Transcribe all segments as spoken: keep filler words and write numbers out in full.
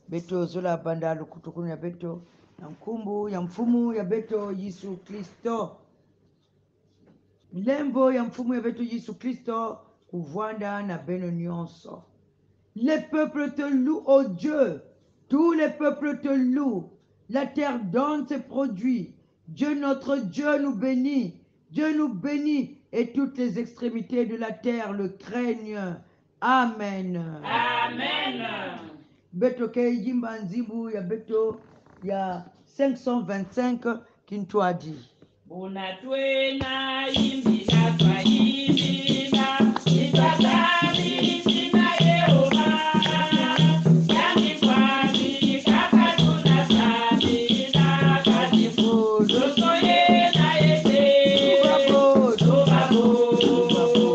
Beto zola banda lukutukunu ya beto na nkumbu ya Mfumu ya beto Yesu Kristo. Lemvo ya Mfumu ya beto Yesu Kristo kuvwanda na beno nyonso. Les peuples te louent, ô Dieu. Tous les peuples te louent. La terre donne ses produits. Dieu, notre Dieu, nous bénit. Dieu nous bénit et toutes les extrémités de la terre le craignent. Amen. Amen. Beto ke yimba nzimbu ya beto ya cinq cent vingt-cinq, kintwadi. Buna twena yimbila, twayimbila, itwatali zina Yehova. Yandi kwandi kaka tuna sambila, kadi mfuzu yena ete. Tuba bo, tuba bo, tuba bo.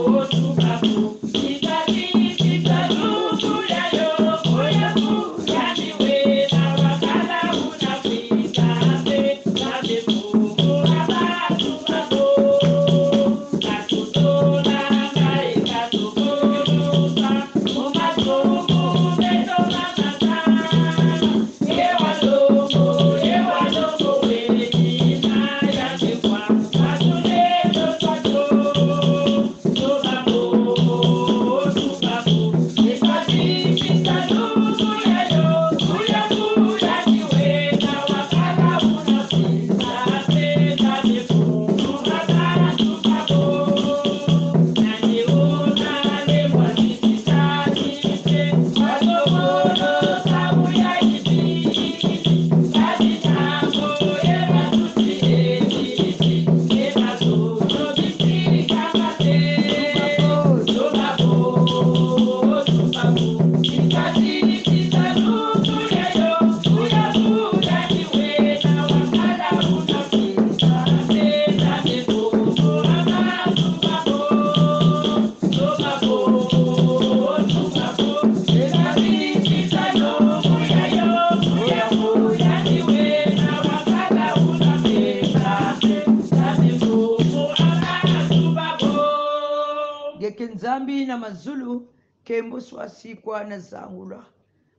Nge ke Nzambi na mazulu, nkembo swaswa na zangulwa.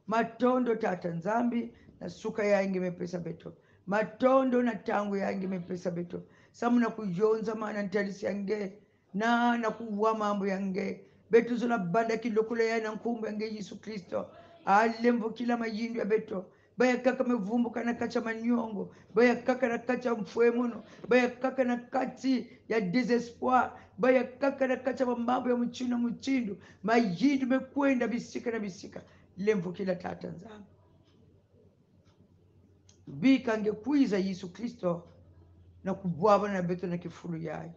Matondo, Tata Nzambi, na suka yayi nge me pesa beto. Matondo na ntangu yayi nge me pesa beto, samu na kuyonzama na ntadisi ya nge, na, na kuwa mambu ya nge. Beto zola banda kilokola yayi na nkumbu ya nge Yesu Kristo. Alemvokila mayindu ya beto. Ba ya nkaka me vumbuka na kati ya maniongo, ba ya nkaka na kati ya mfwemunu, ba ya nkaka na kati ya désespoir, ba ya nkaka na kati ya mambu ya mutindu na mutindu. Mayindu me kwenda bisika na bisika. Lemvokila, Tata Nzambi. Bika nge kwiza, Yesu Kristo, na kubwabana na beto na kifulu yayi.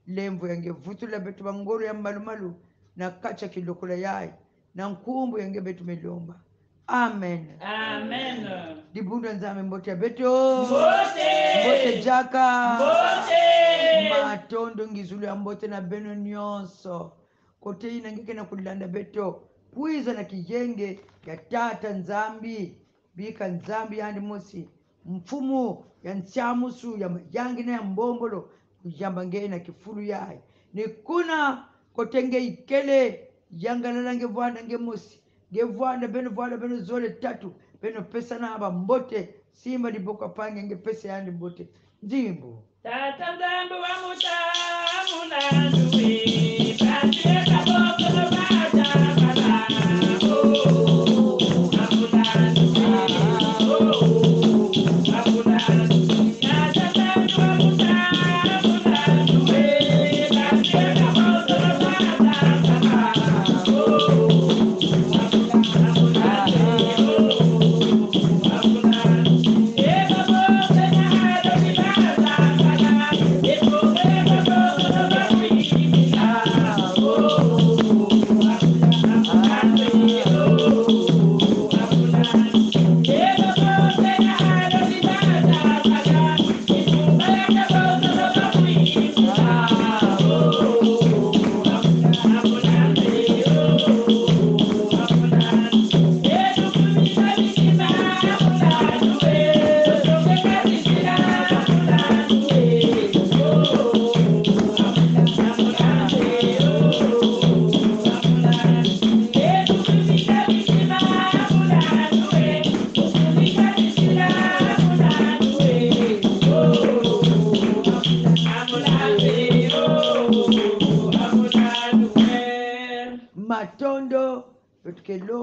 Lemvo ya nge, vutula beto bangolo ya malu-malu na kati ya kilokola yayi. Na nkumbu ya nge beto me lomba. Amen. Amen. Dibundu ya Nzambi, mbote ya beto. Mbote. Mbote diaka. Mbote. Matondo, ngizulu ya mbote na beno nyonso. Kote yina nge ke na kulanda beto, kwiza na kiyenge ya Tata Nzambi. Bika Nzambi yandi mosi, Mfumu ya nsiamusu, ya mayangi na ya mbombolo, kuyamba nge na kifulu yayi. Ni kuna kote nge ikele, yangalala nge vwanda nge mosi, nge vwanda, beno vwanda, beno zole tatu, beno pesana bambote, simba diboko ya mpangi, nge pesa yandi mbote. Nzimbu. Tata Nzambi wa muta mulandu we, bantu ye kaboko no bata bala, oh, mulandu we, oh, mulandu we. Tata Nzambi wa muta mulandu we, bantu ye kaboko no bata bala, oh, mulandu we, oh.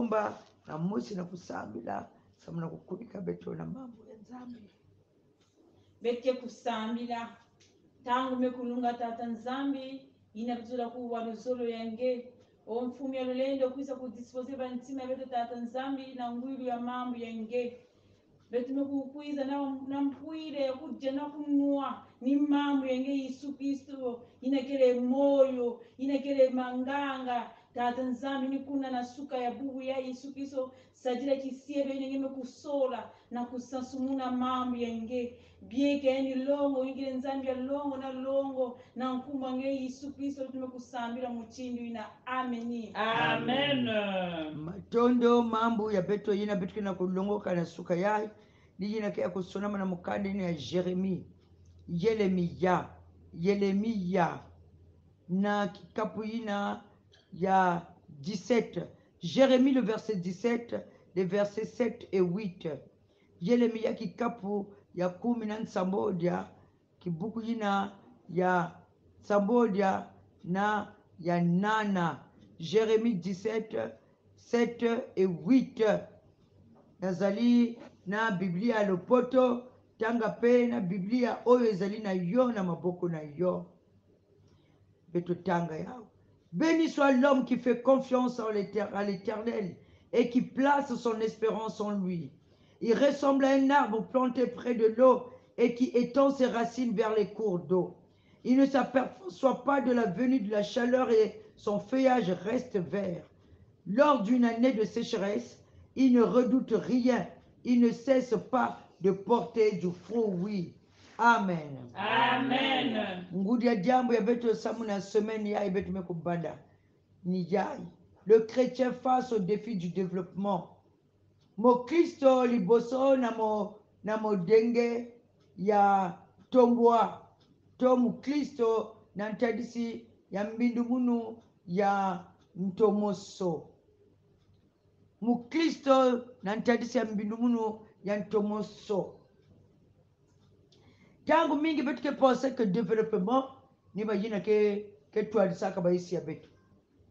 Mba na mosi na kusambila, samu na kukudika beto na mambu ya Nzambi. Beto ke kusambila. Ntangu me kulunga, Tata Nzambi, yina beto zola kuwa luzolo ya nge. O Mfumu ya lulendo, kwiza kudisposer bantima ya beto, Tata Nzambi, na ngwilu ya mambu ya nge. Beto me kukwiza na, na mpwila ya kudia na kunwa, ni mambu ya nge Yesu Kristo, yina kele moyo, yina kele manganga. Tata Nzambi, ni kuna na suka ya bubu ya Yesu Kristo, sadila kisielo yina nge me kusola na kusansumuna mambu ya nge. Bieka yani longo, nge Nzambi ya longo na longo, na nkumbu ya nge Yesu Kristo, beto me kusambila mutindu yina. Ameni. Amen. Matondo. Mambu ya beto yina beto ke na kulongoka na suka yayi, ni yina ke ya kusonama na mukanda yina ya Jérémie. Yelemiya. Yelemiya. Na kikapu yina ya dix-sept. Jérémie, le verset dix-sept, les versets sept et huit. Yelemiya kikapu ya kumi na nsambodia, kibuku yina ya nsambodia na ya nana. Jérémie dix-sept, sept et huit. Nazali na Biblia ya Lopoto, tanga pe na Biblia oyo ezali na yo, na maboko na yo. Beto tanga yawu. Béni soit l'homme qui fait confiance en l'Éter-, à l'Éternel et qui place son espérance en lui. Il ressemble à un arbre planté près de l'eau et qui étend ses racines vers les cours d'eau. Il ne s'aperçoit pas de la venue de la chaleur et son feuillage reste vert. Lors d'une année de sécheresse, il ne redoute rien. Il ne cesse pas de porter du fruit. Amen. Amen. Ngudi ya diambu ya beto samu na semaine yayi beto me kubanda ni yayi: le chrétien face au défi du développement. Mokristo liboso na mo-, na modenge ya ntombwa, to mokristo na ntadisi ya mbindumunu ya ntomoso. Mokristo na ntadisi ya mbindumunu ya ntomoso. Ntangu mingi beto ke penser que développement ni bayina ke, ke twadisaka ba insi ya beto.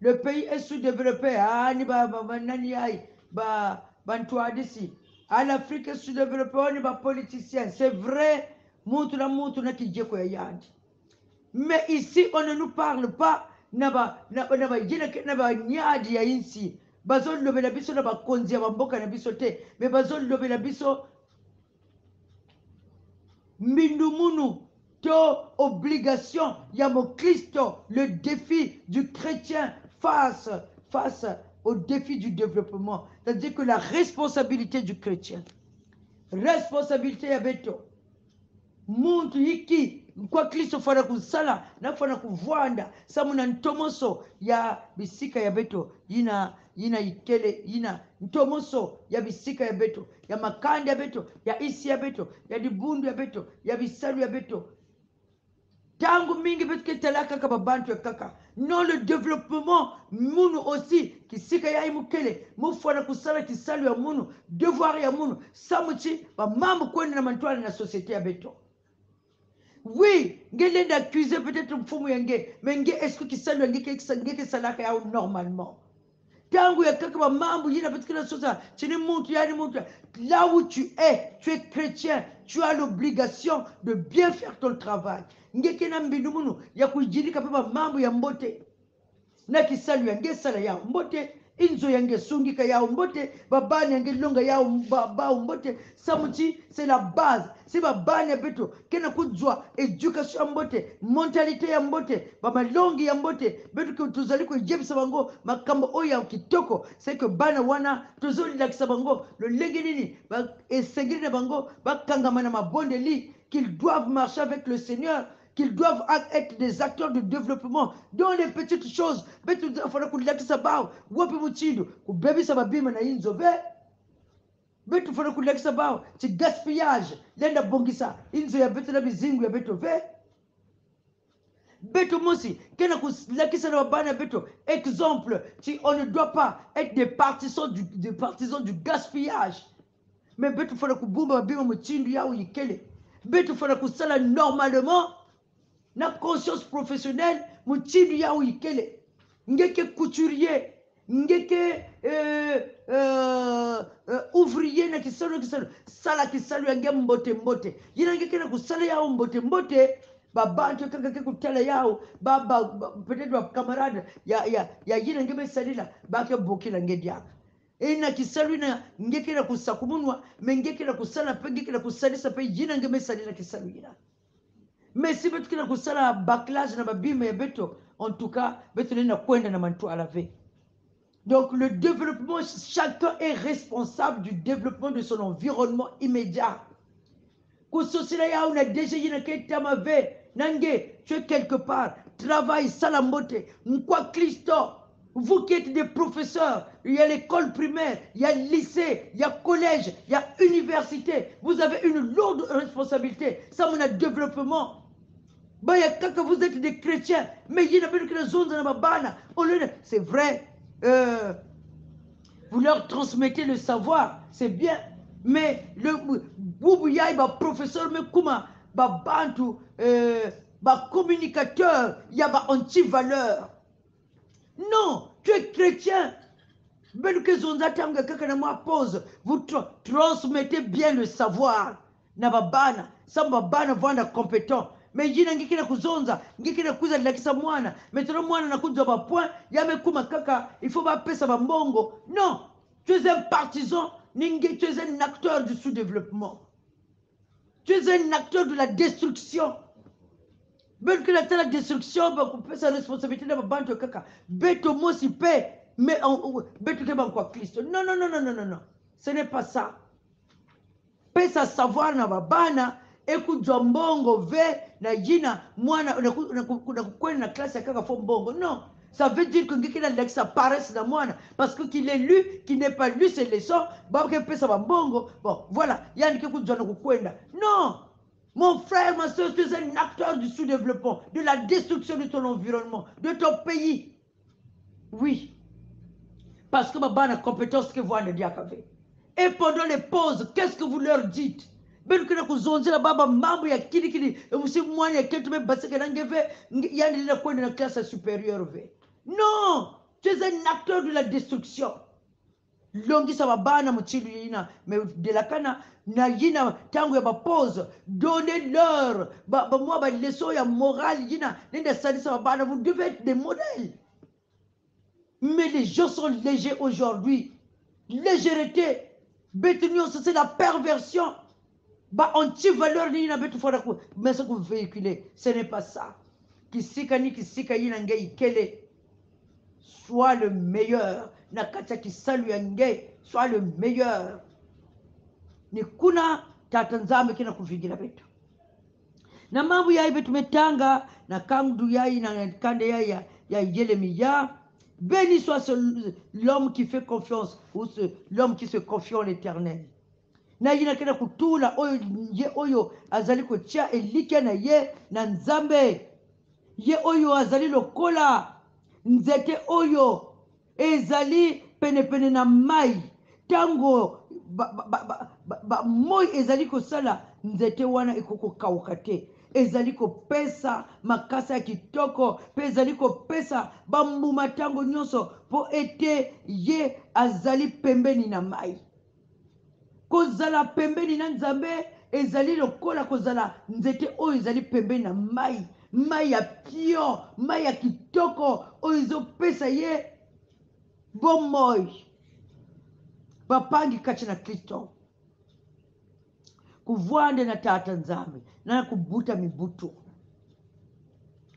Le pays est sous-développé. Ah, ni ba, ba, ba nani yayi? Ba, ba ntwadisi. Ah, l'Afrique est sous-développée, oh, ni ba politiciens. C'est vrai, muntu na muntu na kidieko ya yandi. Mais ici, on ne nous parle pas na ba, na, na bayina ke, na banyadi ya insi. Bazo lobela biso na bakonzi ya bamboka na biso te, mais bazo lobela biso mbindumunu to obligation ya mokristo, le défi du chrétien face, face au défi du développement. C'est-à-dire que la responsabilité du chrétien, responsabilité ya beto, muntu inki, nkwa Kristo fwana kusala, na fwana kuvwanda samu na ntomoso ya bisika ya beto yina, yina ikele, yina ntomoso ya bisika ya beto, ya makanda ya beto, ya insi ya beto, ya dibundu ya beto, ya bisalu ya beto. Ntangu mingi beto ke talaka kaka babantu ya nkaka. Non, le développement, munu aussi, kisika yayi mu kele, mu fwana kusala kisalu ya munu, devoir ya munu, samu ti bamambu kwenda na mantwala na société ya beto. Oui, nge lenda accuser peut-être mfumu ya nge, mais nge, est-ce que kisalu ya nge ke, nge ke salaka yawu normalement? Ntangu ya nkaka bamambu yina beto ke na sosa, ti ni muntu ya, ni muntu ya. Là où tu es, tu es chrétien, tu as l'obligation de bien faire ton travail. Nge ke na mbindumunu ya kuyidika pe bamambu ya mbote. Na kisalu ya nge, sala yawu mbote, inzo ya nge, sungika yawu mbote, babana ya nge, longa yawu, ba-, bawu mbote, samu ti c'est la base. Si babana ya beto ke na kuzwa éducation ya mbote, mentalité ya mbote, bamalongi ya mbote, beto ke tuzali kuyebisa bango makambu oyo ya kitoko, c'est que bana wana tozolakisa bango lolenge nini ba-, esengeli na bango bakangama na mabondeli, qu'ils doivent marcher avec le Seigneur, qu'ils doivent a-, être des acteurs de développement dans les petites choses. Beto fwana kulakisa bawu wapi mutindu kubebisa babima na inzo ve. Beto fwana kulakisa bawu ti gaspillage, lenda bongisa inzo ya beto na bizingu ya beto ve. Beto mosi ke na kulakisa na babana beto exemple ti on ne doit pas être des partisans du, des partisans du gaspillage. Mais beto fwana kubumba babima mutindu yawu ikele. Beto fwana kusala normalement, na conscience professionnelle, mutindu yawu ikele. Nge ke couturier, nge ke, euh, euh, euh, ouvrier na kisalu, na kisalu. Sala kisalu ya nge mbote mbote. Yina nge ke na kusala yau mbote mbote, ba bantu kaka ke kutala yau, ba, ba, ba, peut-être ba camarades ya, ya, ya yina nge me sadila, ba ke bokila nge diaka. E na kisalu yina nge ke na kusakumunwa, mais nge ke na kusala mpe, nge ke na kusadisa mpe yina nge me sadila kisalu yina. Mais si beto ke na kusala bâclage na ba bima ya beto, en tout cas, beto lenda kwenda na mantwala ve. Donc, le développement, chacun est responsable du développement de son environnement immédiat. Kusosila yau na D G yina ke ntama ve, na nge, tu es quelque part, travail, sala mbote, nkwa Kristo. Vous qui êtes des professeurs, il y a l'école primaire, il y a lycée, il y a collège, il y a université, vous avez une lourde responsabilité. Samu na développement. Ba ya nkaka, vous êtes des chrétiens, mais yina beno ke na zonza na ba bana. Au lieu de, c'est vrai, euh, vous leur transmettez le savoir, c'est bien, mais le bubu yai ba professeurs me kuma ba bantu, euh, ba communicateurs ya ba anti-valeurs. Non, tu es chrétien. Beno ke zonza ntangu ya nkaka na mwa pause. Vous tra-, transmettez bien le savoir na ba bana, samu ba bana vanda compétent. Mais yina nge ke na kuzonza, nge ke na kwiza lakisa mwana. Maintenant mwana na kuzwa ba points, ya me kuma kaka, il faut ba pesa ba mbongo. Non, tu es un partisan, ni nge, tu es un acteur du sous-développement. Tu es un acteur de la destruction. Beno ke na tala destruction, ba kupesa responsabilité na ba bantu ya nkaka. Beto mosi mpe, mais on, on, beto ke ba nkwa Kristo. Non, non, non, non, non, non, non. Ce n'est pas ça. Pesa savoir na ba bana, e kuzwa mbongo ve na yina mwana na ku-, na ku-, na kukwenda na classe ya nkaka faut mbongo. Non. Ça veut dire que nge ke na lakisa paresse na mwana, parce que qu'il ait lu, qu'il n'ait pas lu ses leçons, ba ke pesa ba mbongo. Bon, voilà, yandi ke kuzwa na kukwenda. Non. Mon frère, ma soeur, tu es un acteur du sous-développement, de la destruction de ton environnement, de ton pays. Oui. Parce que ba bana compétence ke vwanda diaka ve. Et pendant les pauses, qu'est-ce que vous leur dites? Beno ke na kuzonzela ba ba mambu ya kidi kidi, e musi mwana ya kento me basika na nge ve, nge-, yandi lenda kwenda na classe supérieure ve. Non, tu es un acteur de la destruction. Longisa ba bana mutindu yina, mais delakana na yina ntangu ya ba pause, donnez-leur ba, ba mwa ba leçons ya morale yina lenda sadisa ba bana. Vous devez être des modèles. Mais les gens sont légers aujourd'hui. Légèreté. Beto nyonso, c'est la perversion. Ba anti-valeur ni yina beto fwana ku, mais ce que vous véhiculez, ce n'est pas ça. Kisika ni kisika yina nge ikele, sois le meilleur. Na kati ya kisalu ya nge, sois le meilleur. Ni kuna Tata Nzambi ke na kuvingila beto. Na mambu yai beto me tanga na kandu yai, na kanda yai ya, ya Yeremia: Béni soit ce, l'homme qui fait confiance, ou ce, l'homme qui se confie en l'Éternel. Na yina ke na kutula oyo, ye oyo azali kotia elikya na ye na Nzambe. Ye oyo azali lokola nzete oyo ezali penepene na mai. Ntango ba, ba, ba, ba, ba, ba moi ezali kosala, nzete wana ekoki kokauka te. Ezali kopesa makasa ya kitoko, mpe ezali kopesa bambuma ntango nyonso, mpo ete ye azali pembeni na mai. Kozala pembeni na Nzambe ezali lokola kozala nzete oyo ezali pembeni na mai, mai ya pio, mai ya kitoko oyo ezopesa ye bomoi. Bampangi kati na Kristo, kuvwanda na Tata Nzambi na kubuta mimbutu.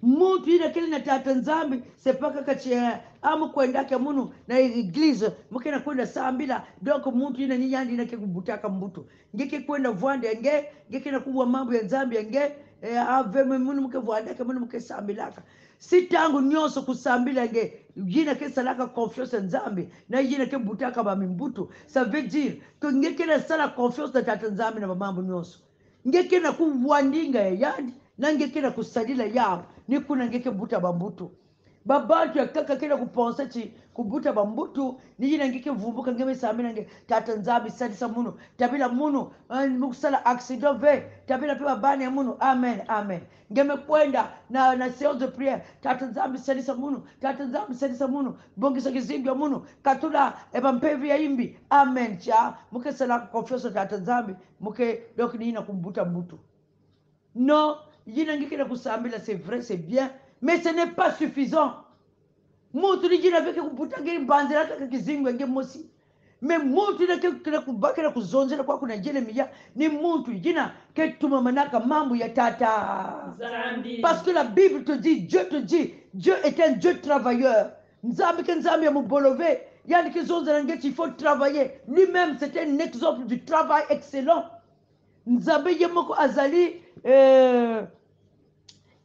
Muntu yina kele na Tata Nzambi, c'est pas kaka ti, eh, ah, mu kwendaka munu na église, mu ke na kwenda sambila, donc muntu yina ni yandi yina ke kubutaka mbutu. Nge ke kwenda vwanda ya nge, nge ke na kuwa mambu ya Nzambi ya nge, eh, ah, ve, mais munu mu ke vwandaka, munu mu ke sambilaka. Si ntangu nyonso kusambila nge, yina ke salaka confiance ya Nzambi, na yina ke butaka bamimbutu, ça veut dire que nge ke na sala confiance na Tata Nzambi na bamambu nyonso. Nge ke na kuwa ndinga ya yandi, na nge ke na kusadila yau, ni kuna nge ke buta bambutu. Ba bantu ya nkaka ke na kupenser ti kubuta bambutu, ni yina nge ke vumbuka, nge me sambila nge: Tata Nzambi, salisa munu, tabila munu, eh, mu kusala accident ve, tabila mpe ba bana ya munu. Amen, amen. Nge me kwenda na, na séance de prière: Tata Nzambi, salisa munu, Tata Nzambi, salisa munu, bongisa kizingu ya munu, katula, eh, bampeve ya imbi. Amen. Tia, mu ke sala confiance Tata Nzambi, mu ke, donc ni yina kumbuta mbutu. Non, yina nge ke na kusambila, c'est vrai, c'est bien, mais ce n'est pas suffisant. Muntu ni yina ve ke kubuta nge, mbanzila kaka kizingu ya nge mosi. Mais muntu yina ke, ke na ku-, ba ke na kuzonzela kwaku na Yeremia, ni muntu yina ke tumamanaka mambu ya Tata. Nzambi. Parce que la Bible te dit, Dieu te dit, Dieu est un Dieu travailleur. Nzambi ke Nzambi ya mubolo ve. Yandi ke zonzela nge ti: il faut travailler. Lui-même, c'est un exemple du travail excellent. Nzambe ye moko azali, euh,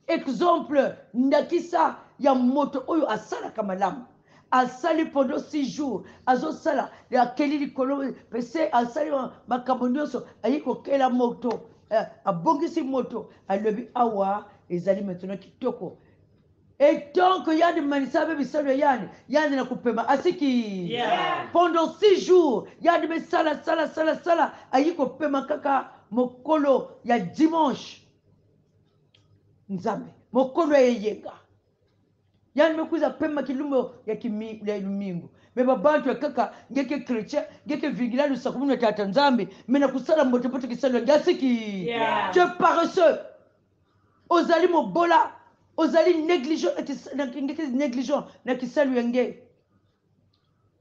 exemple, ndakisa ya moto oyo asalaka malamu. Asali pendant six jours, azosala, akeli likolo, pese, asali ma-, makambo nyonso, ayi kokela moto, eh, abongisi moto, alobi: awa ezali maintenant kitoko. Et tant que yandi manisa ve bisalu ya yandi, yandi na kupema asiki. Yeah. Pendant six jours, yandi me sala, sala, sala, sala, ayi kopema kaka mokolo ya dimanche. Nzambe, mokolo ya eyenga, yandi me kwiza pema kilumbu ya kimi-, ya lumingu. Mais ba bantu ya nkaka, nge ke chrétien, nge ke vingila lusakumunu ya Tata Nzambi, mais na kusala mbote mbote kisalu ya nge asiki. Yeah. Tu es paresseux. Ozali mobola, ozali négligent na kis-, na, nge ke négligent na kisalu ya nge.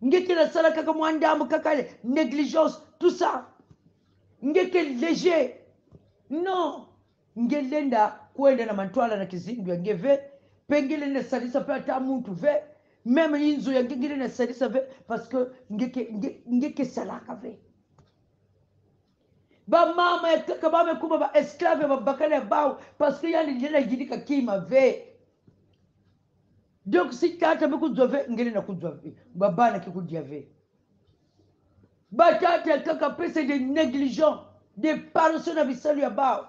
Nge ke na sala kaka mwa ndambu kaka le, négligence, tout ça. Nge ke léger. Non. Nge lenda kwenda na mantwala na kizingu ya nge ve. Mpe nge lenda salisa mpe ata muntu ve. Même inzo ya nge, nge lenda salisa ve, parce que nge ke, nge, nge ke salaka ve. Ba mama ya nkaka ba me kuma ba esclave ya babakala ya bawu, parce que yandi lenda yidika kima ve. Donc si tata me kuzwa ve, nge lenda kuzwa ve. Ba bana ke kudia ve. Ba tata ya nkaka mpe c'est des négligents, des paresseux na bisalu ya bawu.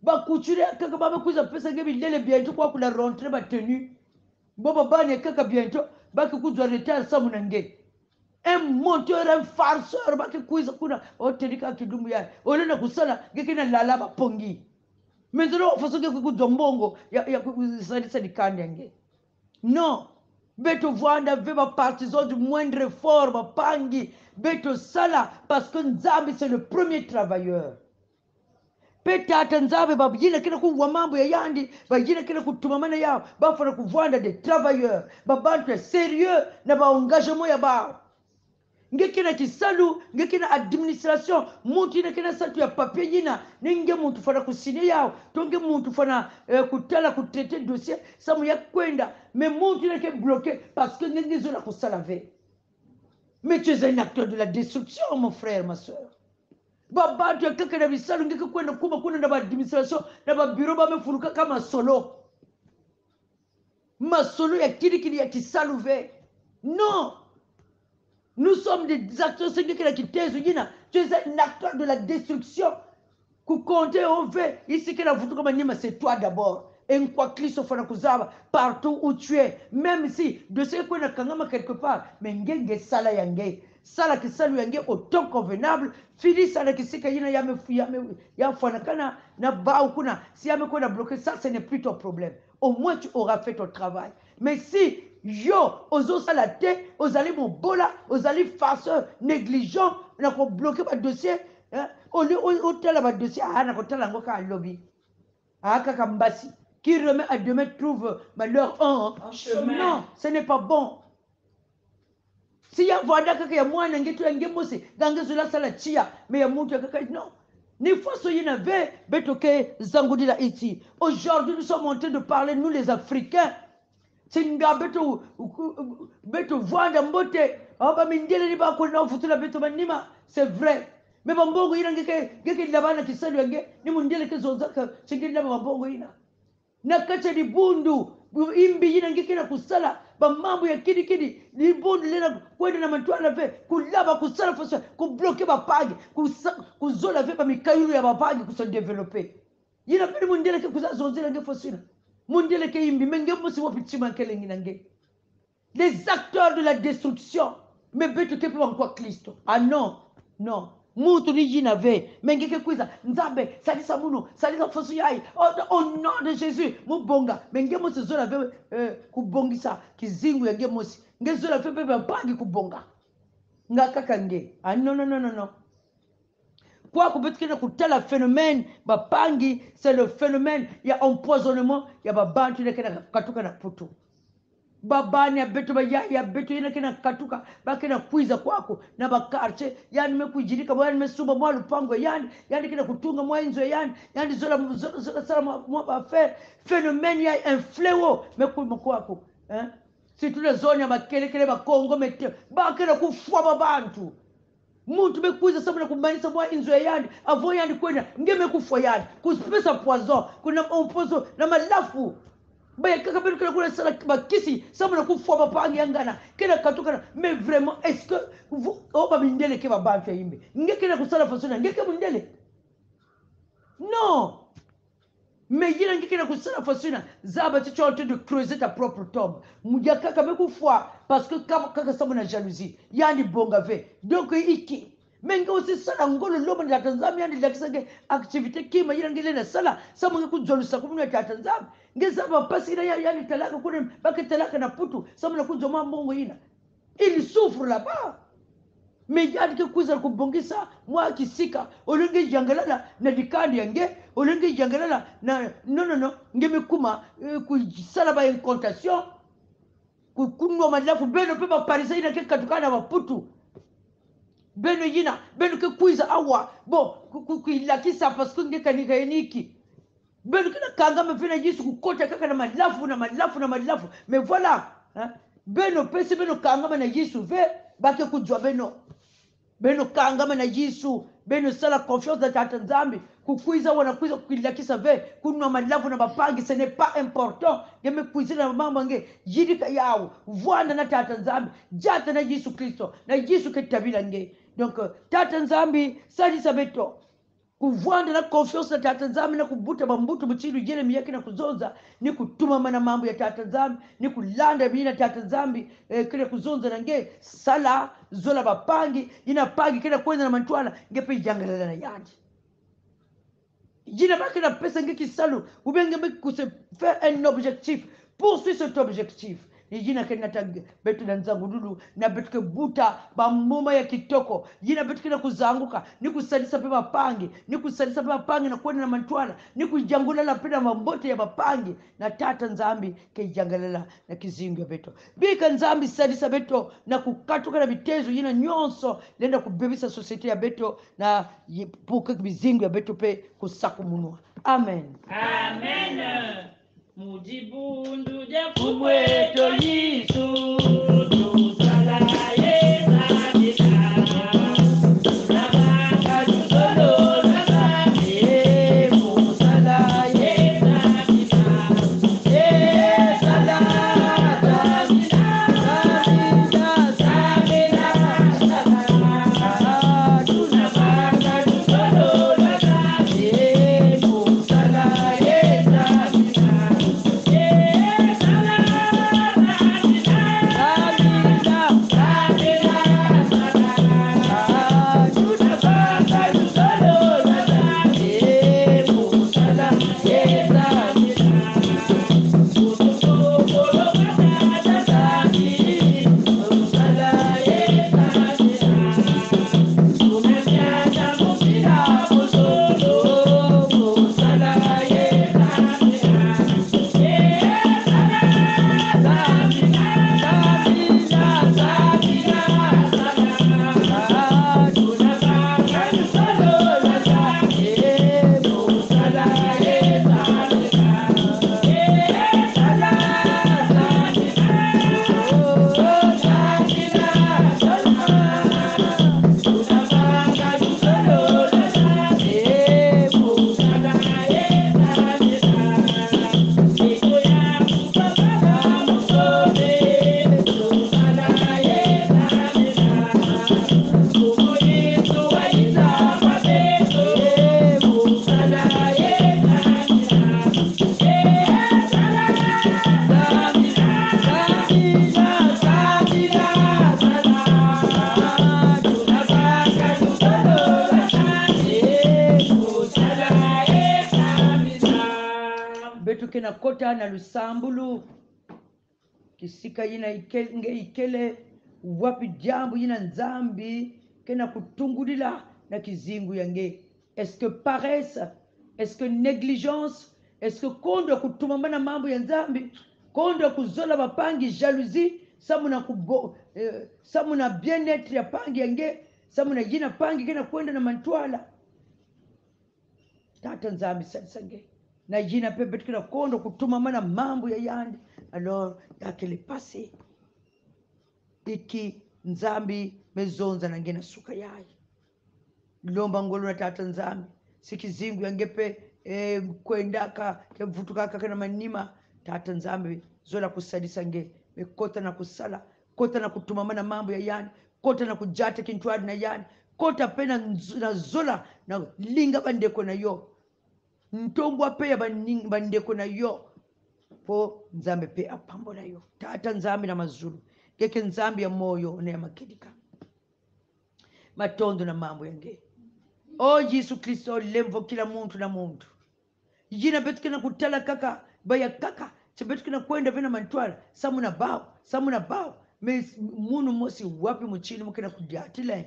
Ba couturier ya nkaka ba me kwiza pesa nge bilele bientôt kwaku na rentrée, ba tenue. Bo ba bana ya nkaka bientôt ba ke kuzwa retard samu na nge. Un menteur, un farceur, ba ke kwiza kuna, otenika kidumbu ya, au lieu na kusala, nge ke na lala ba pongi. Maintenant, façon nge ke kuzwa mbongo ya, ya ku-, salisa dikanda ya nge. Non. Beto vwanda ve ba partisans du moindre effort, ba mpangi. Beto sala, parce que Nzambi c'est le premier travailleur. Mpe Tata Nzambi, ba yina ke na kuwa mambu ya yandi, ba yina ke na kutumamana yawu, ba fwana kuvwanda des travailleurs, ba bantu ya sérieux na ba engagement ya bawu. Nge ke na kisalu, nge ke na administration, muntu yina ke na nsatu ya papier yina, ni nge muntu fwana kusigner yawu, to nge muntu fwana, eh, kutala, kutraiter dossier, samu ya kwenda, mais muntu yina ke bloqué, parce que nge, nge zola kusala ve. Mais tu es un acteur de la destruction, mon frère, ma sœur. Ba bantu ya nkaka na bisalu, nge ke kwenda kuma kuna na ba administration, na ba bureau, ba me fuluka kaka masolo. Masolo ya kilikili ya kisalu ve. Non. Nous sommes des acteurs, c'est nge ke na kitezo yina. Tu es un acteur de la destruction. Kucompter yo ve, yisi ke na vutuka manima, c'est toi d'abord. E nkwa Klisto fwana kuzaba, partout où tu es, même si dossier ke kwenda kangama quelque part, mais nge, nge sala ya nge. Sala kisalu ya nge au temps convenable, filisa na kisika yina ya me, ya me, ya fwanakana na bawu kuna, si ya me kwenda bloqué, ça, ce n'est plus ton problème. Au moins, tu auras fait ton travail. Mais si yo, ozosala te, ozali mobola, ozali farceur, négligent, na kobloquer ba dossier, hein, au lieu o-, otala ba dossier, ah, na kotala yango kaka lobi. Ah, kaka mbasi. Qui remet à demain trouve malheur en En chemin. Non, ce n'est pas bon. Si ya vwanda kaka ya mwana nge to ya nge mosi, ga nge zola sala tiya, mais ya muntu ya nkaka, non. Ni façon yina ve beto ke zangudila insi. Aujourd'hui, nous sommes en train de parler, nous les Africains. Singa beto, beto vwanda mbote, ah, ba mindele ni ba kwenda vutula beto manima, c'est vrai. Mais ba mbongo yina nge ke, nge ke laba na kisalu ya nge, ni mundele ke zonzaka, singa laba ba mbongo yina. Na kati ya dibundu, bu-, imbi yina nge ke na kusala, ba mambu ya kidi-kidi, dibundu lenda kwenda na mantwala ve, kulaba, kusala façon, kubloquer ba mpangi, kusa-, kuzola ve ba mikayulu ya ba mpangi ku se développer. Yina mpe ni mundele ke kwiza zonzela nge façon yina. Mundele ke imbi, mais nge mosi wapi ntima ya kelengi na nge? Les acteurs de la destruction. Mais beto ke pe bankwa Kristo. Ah non, non. Muntu ni yina ve. Mais nge ke kwiza: Nzambe, salisa munu, salisa faso yai. Oh, au nom de Jésus, mu bonga. Mais nge mosi zola ve, euh, kubongisa kizingu ya nge mosi. Nge zola ve pe bampangi kubonga. Nga kaka nge. Ah non, non, non, non, non. Kwaku beto ke na kutala phénomène bampangi, c'est le phénomène ya empoisonnement ya babantu yina ke na katuka na Mputu. Babana ya beto, bayaya ya beto yina ke na katuka, ba ke na kwiza kwaku na ba quartier, yandi me kuyidika, bo yandi me sumba mwa lupangu ya yandi, yandi ke na kutunga mwa inzo ya yandi, yandi zola, zola, zola sala mwa, mwa ba affaire. Phénomène ya un fléau me kuma kwaku, hein? Surtout na zone ya Makelekele, Bakongo, mete, ba ke na kufwa babantu. Muntu me kwiza samu na kumanisa mwa inzo ya yandi, avant yandi kwenda, nge me kufwa yandi. Kupesa poison, kuna mposo, na malafu. Ba ya nkaka beno ke na kuna sala bakisi samu na kufwa bampangi ya ngana ke na katuka na. Mais vraiment, est-ce que vous, oh, bamindele ke babantu ya imbi? Nge ke na kusala faso yina, nge ke mundele? Non. Mais yina nge ke na kusala faso yina, zaba ti tu es en train de creuser ta propre tombe. Mu ya nkaka me kufwa, parce que kaka, kaka samu na jalousie. Yandi bonga ve. Donc, inki? Mais nge aussi sala ngolo, lomba na Tata Nzambi yandi lakisa nge activité kima yina nge lenda sala, samu nge kuzolisa kumunu ya Tata Nzambi. Nge zaba mpasi yina ya, yandi talaka kuna, ba ke talaka na Mputu, samu na kuzwa mwa mbongo yina. Il souffre là-bas. Mais yandi ke kwiza kubongisa mwa kisika, au lieu nge yangalala na dikanda ya nge, au lieu nge yangalala na, non, non, non, nge me kuma, euh, kusala ba incantation, ku-, kunwa malafu. Beno pe ba Parisiens yina ke katuka na ba Mputu. Beno yina, beno ke kwiza awa, bon, ku-, ku-, kuyilakisa parce que nge kanika ye ni inki? Beno ke na kangama ve na Yesu, kukota kaka na malafu, na malafu, na malafu. Mais voilà, hein? Beno pe si beno kangama na Yesu ve, ba ke kuzwa beno. Beno kangama na Yesu, beno sala confiance na Tata Nzambi. Kukwiza awa na kwiza kuyilakisa ve, kunwa malafu na bampangi, ce n'est pas important. Nge me kwizila na mambu ya nge, yidika yawu, vwanda na Tata Nzambi, diata na Yesu Kristo, na Yesu ke tabila nge. Donc, euh, Tata Nzambi, salisa beto kuvwanda na confiance na Tata Nzambi, na kubuta bambuta mutindu Yeremia ke na kuzonza, ni kutumama na mambu ya Tata Nzambi, ni kulanda bina Tata Nzambi, eh, ke na kuzonza na nge: sala, zola bampangi, yina mpangi ke na kwenda na mantwala, nge pe yangalala na yandi. Yina ba ke na pesa nge kisalu, ou bien nge me ku se faire un objectif, poursuis cet objectif. Ni yina ke nata beto na nzangululu, na beto ke buta bambuma ya kitoko. Yina beto ke na kuzanguka, ni kusalisa pe bampangi, ni kusalisa pe bampangi na kwenda na mantwala, ni kuyangalala pe na mambote ya bampangi, na Tata Nzambi ke yangalala na kizingu ya beto. Bika Nzambi salisa beto na kukatuka na bitezo yina nyonso lenda kubebisa société ya beto, na yi-, pour que bizingu ya beto pe kusakumunwa. Amen. Amen. Mu dibundu dia Mfumu eto Yesu, tusala ye na bika. ke na kota na lusambulu, kisika yina ike-, nge ikele, wapi diambu yina Nzambi ke na kutungudila na kizingu ya nge? Est-ce que paresse? Est-ce que négligence? Est-ce que kondwa kutumama na mambu ya Nzambi? Kondwa kuzola bampangi, jalousie, samu na kubo-, eh, samu na bien-être ya mpangi ya nge, samu na yina mpangi ke na kwenda na mantwala? Tata Nzambi, sadisa nge. Na yina mpe beto ke na kondwa kutumama na mambu ya yandi. Alors, ya kele passé. Inki Nzambi me zonza na nge na suka yayi? Lomba ngolo na Tata Nzambi. Si kizingu ya nge mpe, eh, kwendaka, ke vutukaka kaka na manima, Tata Nzambi, zola kusadisa nge. Mais kota na kusala, kota na kutumama na mambu ya yandi, kota na kudiata kintwadi na yandi, kota mpe na nz-, na zola na linga bandeko na yo. Ntombwa mpe ya baning-, bandeko na yo, mpo Nzambi mpe apambola yo. Tata Nzambi na mazulu, nge ke Nzambi ya moyo na ya makedika. Matondo na mambu ya nge. O Yesu Kristo, lemvokila muntu na muntu. Yina beto ke na kutala kaka, ba ya nkaka, ti beto ke na kwenda ve na mantwala, samu na bawu, samu na bawu. Mais munu mosi, wapi mutindu mu ke na kudiatila?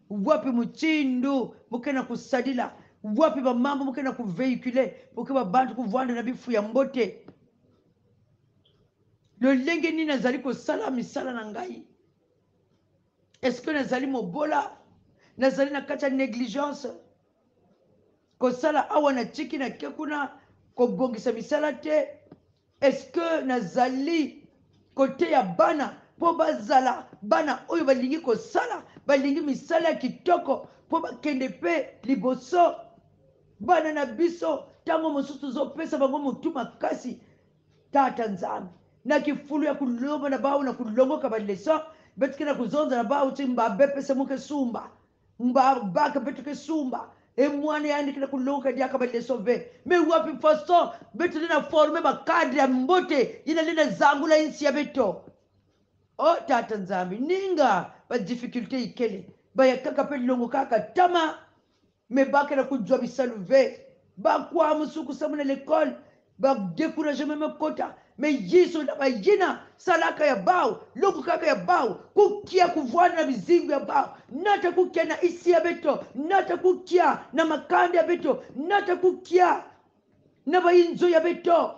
Wapi mutindu mu ke na kusadila? Wapi bamambu mu ke na kuvéhiculer? Mu ke babantu kuvwanda na bifu ya mbote. Lolenge nini nazali kosala misala na ngai? Est-ce que nazali mobola? Nazali na kati ya négligence? Kosala awa, natiki, nake kuna, kobongisa misala te? Est-ce que nazali koteya bana mpo bazala bana oyo balingi kosala, balingi misala ya kitoko, mpo bakende mpe liboso? Bana na biso, ntango mosusu tozopesa bango motu makasi. Tata Nzambi, na kifulu ya kulomba na bawu na kulongoka ba leçons, beto ke na kuzonza na bawu ti mba B P C mu ke sumba, mba bac beto ke sumba. E mwana yandi ke na kulongoka diaka ba leçons ve. Mais wapi façon beto lenda former ba cadres ya mbote yina lenda zangula insi ya beto? O Tata Nzambi, ninga ba difficultés ikele, ba ya nkaka mpe longokaka ntama. Mais ba ke na kuzwa bisalu ve. Ba kwamsu kusamuna l'école, ba découragement me kota. Mais Yesu, na bayina salaka ya bawu, longokaka ya bawu, kukia kuvwanda na bizingu ya bawu, nata kukia na insi ya beto, nata kukia na makanda ya beto, nata kukia na bayinzo ya beto.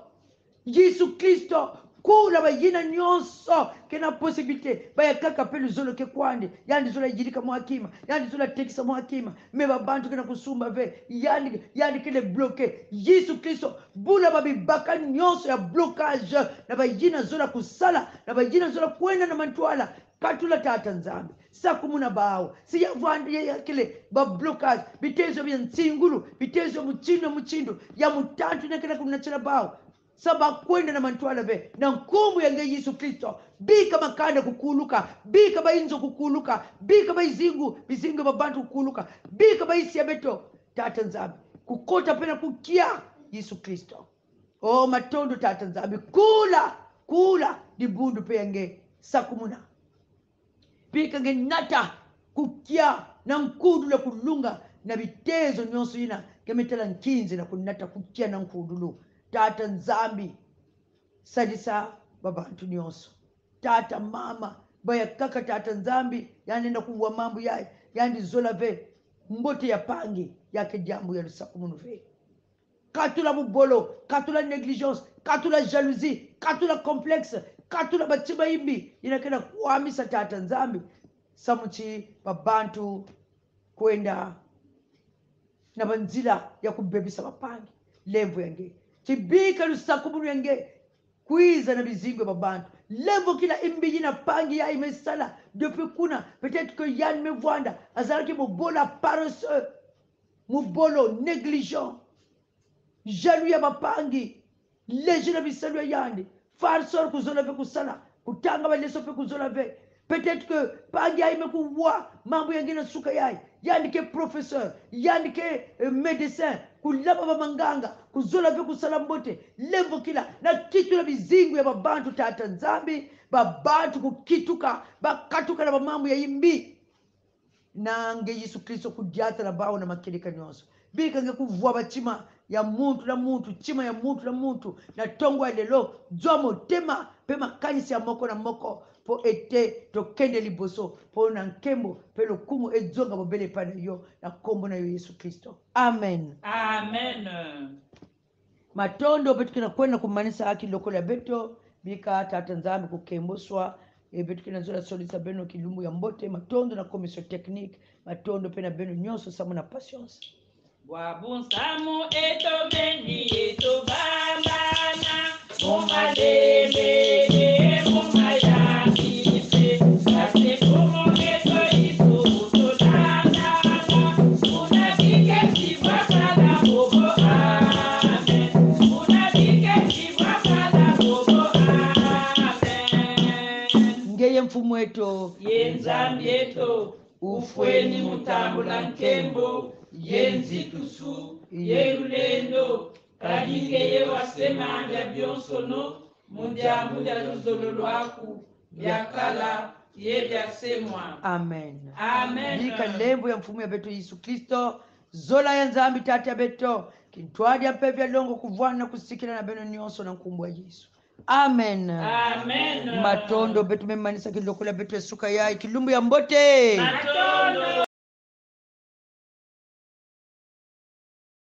Yesu Kristo, kula bayina nyonso ke na possibilité, ba ya nkaka mpe luzolo ke kwandi, yandi zola yidika mwa kima, yandi zola tekisa mwa kima, mais babantu ke na kusumba ve, yandi, yandi kele bloqué. Yesu Kristo, bula babibaka nyonso ya blocage na bayina zola kusala, na bayina zola kwenda na mantwala. Katula, Tata Nzambi, sakumuna bawu. Si ya vwandi ya, ya kele ba blocage, bitezo bia nsingulu, bitezo mutindu mutindu, ya mutantu yina ke na kunatila bawu, sa ba kwenda na mantwala ve. Na nkumbu ya nge Yesu Kristo, bika makanda kukuluka, bika bayinzo kukuluka, bika bazingu, bizingu ya babantu kukuluka, bika bayinsi ya beto, Tata Nzambi, kukota mpe na kukia, Yesu Kristo. O matondo, Tata Nzambi, kula, kula dibundu mpe ya nge, sakumuna. Bika nge nata kukia na nkudulu ya kulunga na bitezo nyonso yina ke me tala nkinzi na kunata kukia na nkudulu. Tata Nzambi, sadisa babantu nyonso. Tata, mama, ba ya nkaka, Tata Nzambi, yandi lenda kuwa mambu yayi, yandi zola ve mbote ya mpangi, ya ke diambu ya lusakumunu ve. Katula bubolo, katula négligence, katula jalousie, katula complexe, katula bantima imbi yina ke na kwamisa, Tata Nzambi, samu ti babantu kwenda na banzila ya kubebisa bampangi. Lemvo ya nge, ti bika lusakumunu ya nge kwiza na bizingu ya babantu. Lemvokila imbi yina mpangi yayi me sala depuis kuna. Peut-être que yandi me vwanda, azalaki mobola, paresseux, mubolo, négligent, jaloux ya bampangi, léger na bisalu ya yandi, farceur, kuzola ve kusala, kutanga ba leçons mpe kuzola ve. Peut-être que mpangi yayi me kuwa mambu ya nge na suka yayi. Yandi ke professeur, yandi ke, eh, médecin, kulaba ba manganga, kuzola ve kusala mbote. Lemvokila na kitula bizingu ya babantu, Tata Nzambi, babantu kukituka, bakatuka na bamambu ya imbi. Na nge Yesu Kristo, kudiata na bawu na makieleka nyonso. Bika nge kuvwaba ntima ya muntu na muntu, ntima ya muntu na muntu. Na ntongo ya lelo, zwa motema mpe makanisi ya moko na moko, mpo ete tokende liboso, mpo na nkembo mpe lokumu ezonga bobele epai na yo, na nkombo na yo Yesu Kristo. Amen. Amen. Matondo, beto ke na kwenda kumanisa kilokolo ya beto. Bika Tata Nzambi kukemboswa. E beto ke na zola sodisa beno kilumbu ya mbote. Matondo na commission technique. Matondo mpe na beno nyonso samu na patience. Bwabu nsamu eto beni eto bambana, mu malembe, mu mayangani mpe, kasi kumu eto isu totandana, kuna bikesi bwasala bobo. Amen. Kuna bikesi bwasala bobo. Amen. Ngeye Mfumu eto. Ye Nzambi eto. Ufweni mu tambula nkembo, ye nzitusu, ye lulendo, kadi ngeye wasema bia bionsono, mu diambu dia luzolo lwaku, biakala ye biasemwa. Amen. Amen. Bika lemvo ya Mfumu ya beto Yesu Kristo, zola ya Nzambi Tata ya beto, kintwadi ya Mpeve ya longo kuvwanda na kusikila na beno nyonso na nkumbu ya Yesu. Amen. Amen. Matondo, beto me manisa kilokolo ya beto ya suka ya kilumbu ya mbote. Matondo.